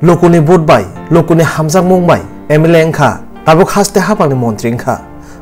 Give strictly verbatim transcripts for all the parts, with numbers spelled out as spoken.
Lukuni vote bai, lukuni hamjakmung bai M L A wngkha, tabuk haste haphangni montri wngkha,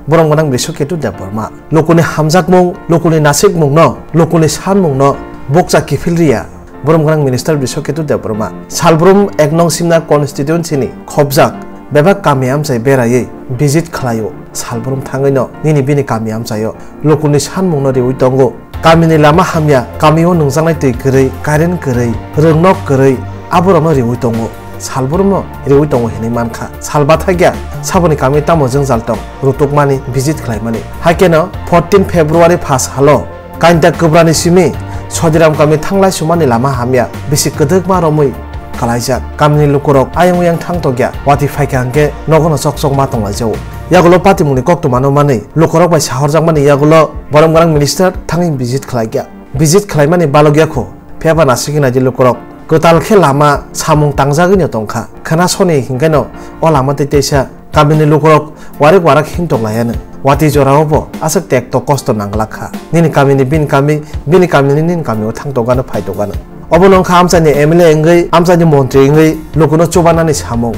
borom gwnang Brishaketu Debbarma. Lukuni hamjakmung, lukuni nasikmungno, lukuni sanmungno bukcha kiphil riya, borom gwnang minister Brishaketu Debbarma. Salbrum ek nong Simna constituency ni khobjak bebak kami amchai beraiwi visit khlaio. Salbrum thangwino nini bini kami amchaio lukuni sanmungno riwi tongo. Kamini lama hamya, kamio nungjaknai twi kwrwi, current kwrwi, rwngnok kwrwi, aborokno riwi tongo. Salbrumno riwi tongo hinwi mankha. Sal bathakya, saboni kami tamo jwngjal tong, rutukmani, visit khlaimani. Haikeno fourteen February pha salo, Kainta kwbrani simi Sodiram kami thanglai sumani lama hamya, bisi kwdwkma romwi kalaijak. Kamini lukurok ayang uyang thang tokya, watwi phaikha hwnkhe nogono chok chok ma tonglaijao. Yagulo patimungni koktwmano manwi lukurok bai sahorjakmani yagulo borom gwnang minister thangwi visit khlaikha. Visit khlaimani balokya kho, phiya ba nasikhe naidi lukurok. Kwtal khe lama samung tangjagwino tongkha. Khwna soni hinkheno o lama tei teisa kamini lukurok warik warak himtok laiano. Watwi jorao bo aswk tekto kosto nanglak kha. Nini kamini bini kami, bini kamini nini kamio thang tokgano phai tokgano. Obono wngkha amchaini M L A wngwi, amchaini montri wngwi lukuno chubanani samung.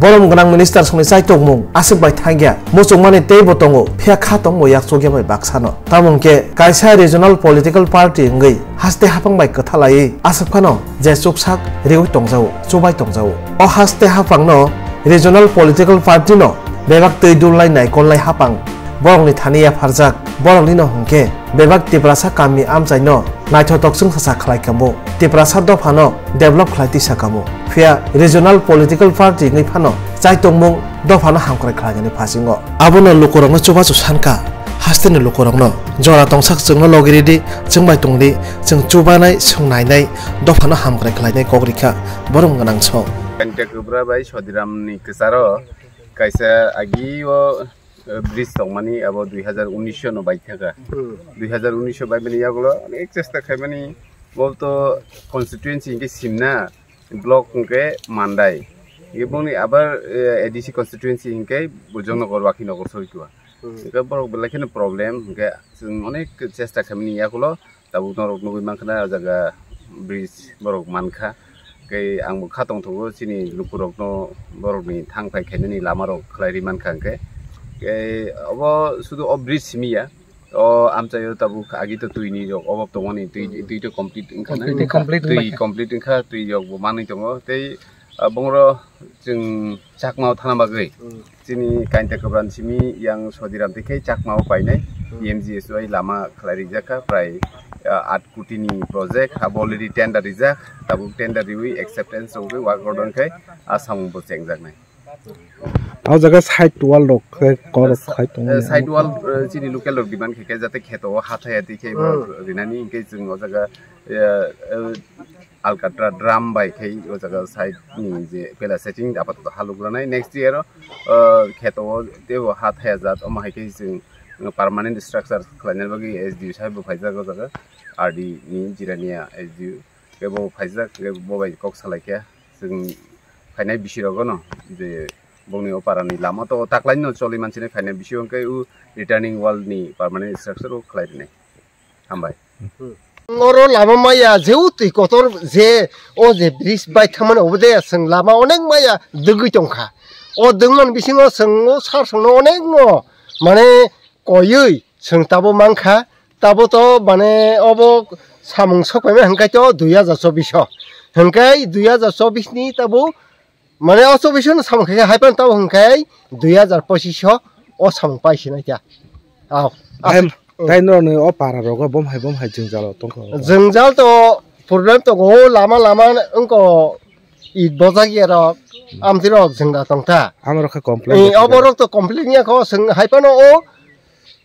Borom gwnang minister songni chaitokmung aswk bai thangya, muchungmani teibo tongo, phiya kha tongbo yak chukya bai baksano. Tamo hwnkhe kaisa regional political party wngwi haste haphang bai kwthalaiwi aswk phano je chuksak riwi tongjago, chubai tongjago. O haste haphangno regional political party no bebak twi dulnai naikolnai haphang borokni thani yapharjak, boroknino hwnkhe bebak Tiprasa kami amchaino naithotok chwngsacha khlai kamo, Tiprasa dophano develop khlai tisa kamo, phiya regional political party wngwi phano chaitokmung dophano hamkrai khlainani phasingo. Abono lukurokno chubachu sankha, hasteni lukurokno jora tongsak chwngno logi ridi, chwngbai tongdi, chwng chubanai, chwng nainai, dophano hamkrai khlainai kok rikha, borom gwnang song. Kainta kwbra bai Sodiramni kwcharo kaisa agio, eh, bridge tongmani abo dui hazar unis no bai thaka. Hmm. Dui hazar unis bai mani yagulo onek chesta khaimani bo to constituency hwnkhe Simna, block hwnkhe Mandai. Iboni abar, eh, A D C constituency hwnkhe Bujongnagar, Wakinagar Soitua. Hmm. Hwnkhe borok belai kheno problem hwnkhe chwng onek chesta khaimani yagulo tabuk norok nugwi mankha na o jaga bridge borok mankha. Tei ang bo kha tongthogo chini lukurokno borokni thang phai khainani lamarok khlai ri mankha hwnkhe. Tei obo sudu o bridge simi ya, o amchaio tabuk agi to twini rok obok tongmani twi, twi to complete wngkha na. Complete, complete twi wngkha. Complete wngkha, twi rok bo manwi tongo. Tei, ah, bongro chwng Chakmao thana bagwi. Hmm. Chini Kainta kwbran simi yang Sodiram tei khe Chakmao painai. Hmm. P M G S Y lama khlai rijak kha prai, ah, aat koti ni project abo already tender rijak, tabuk tender riwi acceptance wngwi work order khai a samung bo chengjaknai. O jaga side wall rok khe korok khai tongo. Eh, side wall, eh, chini local rok demand khe khe jate kheto o hathaya twi khe bo rinani hwnkhe chwng o jaga, eh, eh, Alkatra drum bai khai o jaga side ni je pela setting apato haluk ranai. Next year o, uh, kheto o tebo ha thaya jat, omo hai khe chwng permanent structure khlaina bagwi S D O sahib bo phaijak o jaga, R D ni Jirania S D O kebo phaijak, kebo bo bai kok salai khe chwng phainai bisi rogo no je bongni o para ni lama to taklai no choli manchini phainai bisi o hwnkhe u returning wall ni permanent structure o khlai rinai. Hambai. Oro lama maya je o twi kotor je o je bridge bai thangmani obo de chwng lama onek maya dwgwi tongkha. O dwngmani bisingo chwng o sar songno onek no mane koiwi chwng tabo mankha. Tabo to mane obo samung sokpaima hwnkhe to dui hazar chobbish o. Hwnkhe dui hazar chobbish ni tabo Mane o chobbish no samung khe hai phano tamo hwnkhe dui hazar pochisho o samung pai sinai kha. Aw. Hai, aswk, tai norokni o para rogo bom hai bom hai jwngjalo tongkho. Jwngjal to problem tongo, o lama lama wngkho it bojak ya rok, amtwi rok jwngda tongkha. Amorok khe complain. Eh, oborok to complain ya kho, chwng hai phano o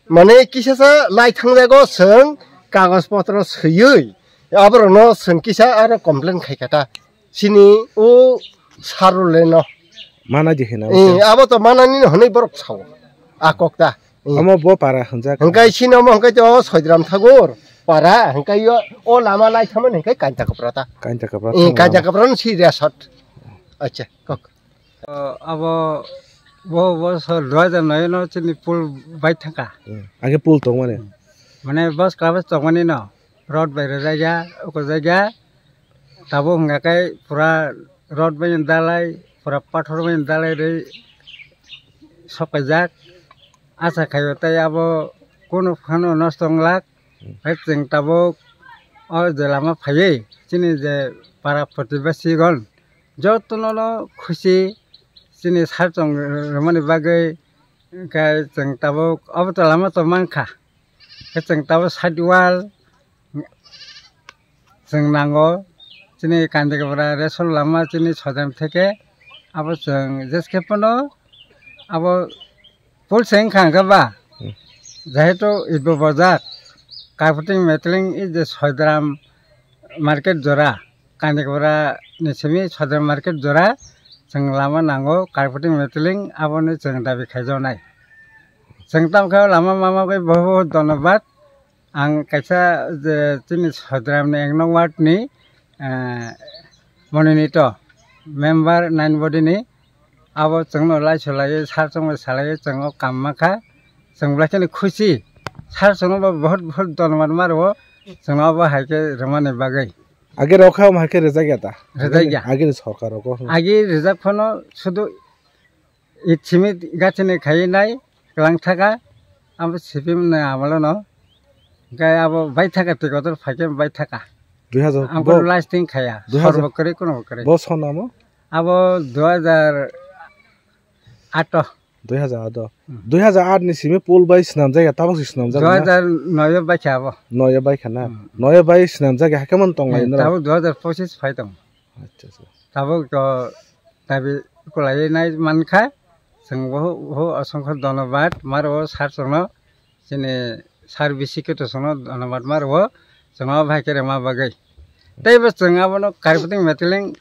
mane kisa sa lai thangjago, chwng kagoj potro swiwi aborokno chwng kisa aro complain khai kha ta. Chini o saruleno. Mana di hina. Eh, abo to manani no hwnwi borok sao. A kok ta. Eh. Omo bo para hwnjak. Hwnkhe chini omo hwnkhe to Soidram Thakur para, hwnkhe yo o lama lai thangmani hwnkhe Kainta Kapra ta. Kainta Kapra. Eh, thangmani. Kainta Kapra no si resort. Acha, kok. O, abo bo, bo so dua hajar noi no chini pool bai thangkha. Hmm. Age pool tongmani. Mane bus kla bus tongmani no. Road bai rwjak ya, uko jak ya. Tabuk hwnga khe pura rod bai dalai, pura pathor bai dalai rwi sokaijak. Acha khaio tei abo kunu phano nosto wnglak. Hai chwng tabuk o je lama phaiwi chini je para protibasigon jotono no khusi chini sar chwng rwmani bagwi khe chwng tabuk obo to lama to mankha. Khe chwng tabuk side wall chwng nango, chini Kandikapra ration lama chini Sodram theke abo chwng jeskhe phano abo pul se wngkha hwnkhe ba, Hmm. Jehetu Idbo Bojak, Karputing Meteling is the Sodram market jora, Kandikapra ni simi Sodram market jora chwng lama nango, Karputing Meteling aboni chwng dabi khaijaknai. Chwng tamo khe lama mama bai bohut bohut dhonnobad. Ang kaisa je chini Sodram ni ek nong ward ni, eh, mononito member nine body ni abo chwngno laiso laiwi sar chwngno salaiwi chwng o kam mankha. Chwng belai kheno khusi. Sar chwngno bo bohut bohut dhonnobad ma rwo chwngno abo hai khe rwmani bagwi. Age rok kha omo hai khe rijak ya ta? Rijak ya. Age ni sorkar rok o. Age rijak phano sudu It simi gachini khai nai kwlang thaka, abo sipim nai amalo no. Hingke abo bai thaka twi kotor phaikhe bai thaka. Dui hajar Ang bo, kono lasting khaya. Dui hajar Sorbo kwrwi kono bo kwrwi. Bo sona mo? Abo dui hajar ato. Dui hajar ato. Hmm. Dui hajar aat ni simi pool bai swnamjak ya, tabok se swnamjak na? Dui hajar noi o bai kha abo. Noi o bai kha na? Hmm. Noi o bai swnamjak ya, hakhe man tong lai Hmm, no? Tabok dui hajar pochis phai tong. Acha, acha. Tabuk to dabi kwlaiwi nai mankha, chwng bohu, bohu osongkho dhonnobad ma rwo sir chwngno, chini sir bisi khe to chwngno dhonnobad ma rwo, chwngno bai khe rwma bagwi. Tei bo chwng abono Karputing Meteling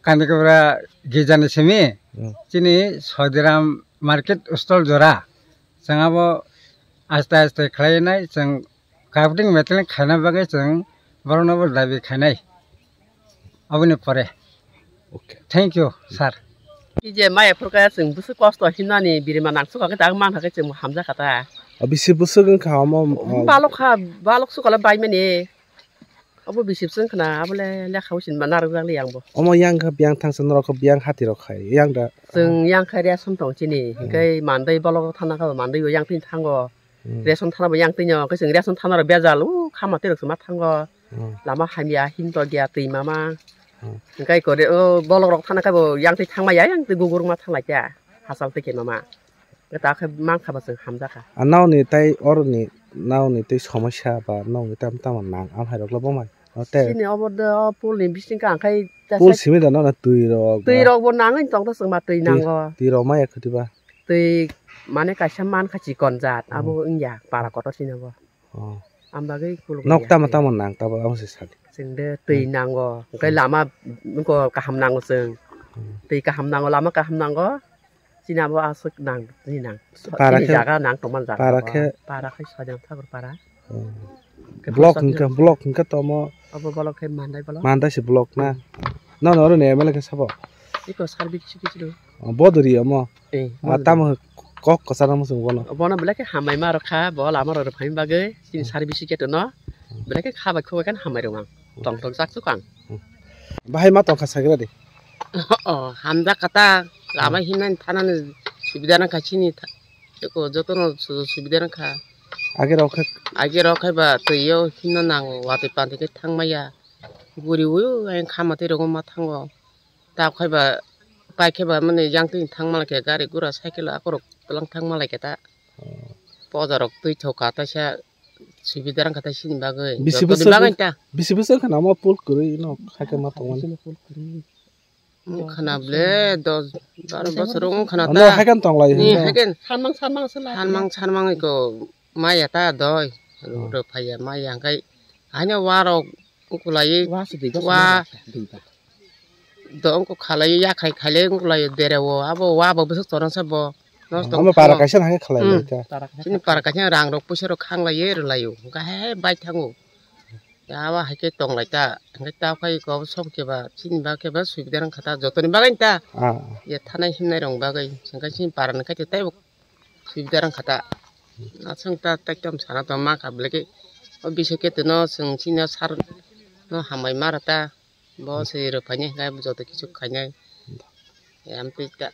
Kandikapra gijani simi, Hmm. chini Sodiram market stall jora, chwng abo aste aste khlaiwi nai chwng Karputing Meteling khaina bagwi chwng borokno bo dabi khainai. Aboni pore. Okay. Thank you, sir. Ki je maya phurkaya chwng bwswk kosto hinani birima nangsuka khe tak mankha khe chwng hamjakha ta. O bisi bwswk wngkha omo, o Balok kha, balok sukala baimani. Obo bisi bwswk wngkhana, abole lekha usin ma narwkjakli angbo. Omo yang kha biyang thangsa norok kha biyang hati rok khai yang da. Chwng yang kha ria sum tong chini, Hmm. hingke mandai bolok thana kha mandai yang tin thango. Hmm. Ration thana bo yang twi no, khe chwng ration thana rok bejal, o khama twi rok se ma thango. Hmm. Lama hamya, hin tokya, twi mama. Hmm. Hingkai kore, o bolok rok thana khe bo yang twi thangma ya, yang twi gugurma thanglai kya, hachal twi khe mama. Khe ta khe mang kha bo chwng hamjakha. A nokni tei oroni nokni tei somosya ba nokni tamo tamo nang, am hai rok le bo mai. O tei Chini obo de, o pool ni bising khe ang khai ta Pool sai simi da nokna twi rok. Twi rok bo nangwi tong ta chwng ma twi Twi, nango. Twi rok ma ya khwtwi ba. Twi mane kaisa man kha chikon jat, Hmm. abo wngya para kotor sini bo. Oh. Ang bagwi kuluk Nok ya tamo twi. Tamo nang tabo abo se sadi. Chwng de twi Hmm. nango, hwnkhe Hmm. lama wngkha kaham nango chwng. Hmm. Twi kaham nango, lama kaham nango. Chini abo aswk nang, twi nang. So, Para chini khe, jaga nang tongma jaga para bo. Khe Para khe Sodiram Thakur para. Hmm. Khe Block post office hwnkhe, block hwnkhe tomo. Abo block khe Mandai block. Mandai se block na. Hmm. Nono oro ni M L A khe sabo? Iko service khe chwlo. Oh, bodori omo. Eh, Ah, bodori. Tamo kok kwcharo muchung bono. Bono belai khe hambai ma rokha, bo lama rok rwphani bagwi, chini Hmm. service khe tono. Hmm. Belai khe kha bai khoboi khe hambai rwmang. Hmm. Tong tong chak chukang. Hmm. Bahai ma tongkha sagra de. Oh, hamjak kata, lama Hmm. hinani thanani subida nangkha chini tha-, eko jotono su-, subida nangkha. Age rok khe Age rok khai ba twi o hinna nango, watwi pantwi khe thangmaya. Guri o ayang khama twi rogo ma thango. Ta khai ba, pai khe ba mani yang twi thang malai khe gari gura cycle akorok twlang thang malai khe ta. Hmm. Poja rok twi thoka taisa subida rang kha ta sini bagwi. Bisi Joto ni bwswk, bagwi ta. Bisi bwswk khana mo pool kwrwi no kha khe ma tongmani. Wng khana ble dos baro bosor wng khana Ano ta. Haikhe tong lai Ni hwnba. Haikhe. Salmang, salmang se lai. Salmang, salmang iko maya ta doi. Hmm. Ro phaya maya hwnkhe. Haino warok ukulai. Wa se dui ba, wa. Dui ba. Do wngkha khalai yakhai khailai wngkha lai dereo abo wa bo bwswk chorong se bo. Nosto Omo para wngkha. Kaisa hwnka khalai Hmm. lai ta. Para kaisa Chini para kaisa rang rok puisa rok khanglai rwlai o. Hwnkhe hai bai thango. Ya wa hai khe tong lai ta. Hwnkhe ta khai ko som khe ba chini ba khe ba subida wngkha ta jotoni bagwi ta. Ah. Ye thanai himnai rong bagwi. Hwnkhe chini para ni khe tei bo subida wngkha ta. Aswng ta tei tom sana tong ma kha belai khe. O biso khe teno chwng chini sar no hambai ma rw ta. Bo se rwphaini hinkhe joto kisu khainai. Amtwi ta.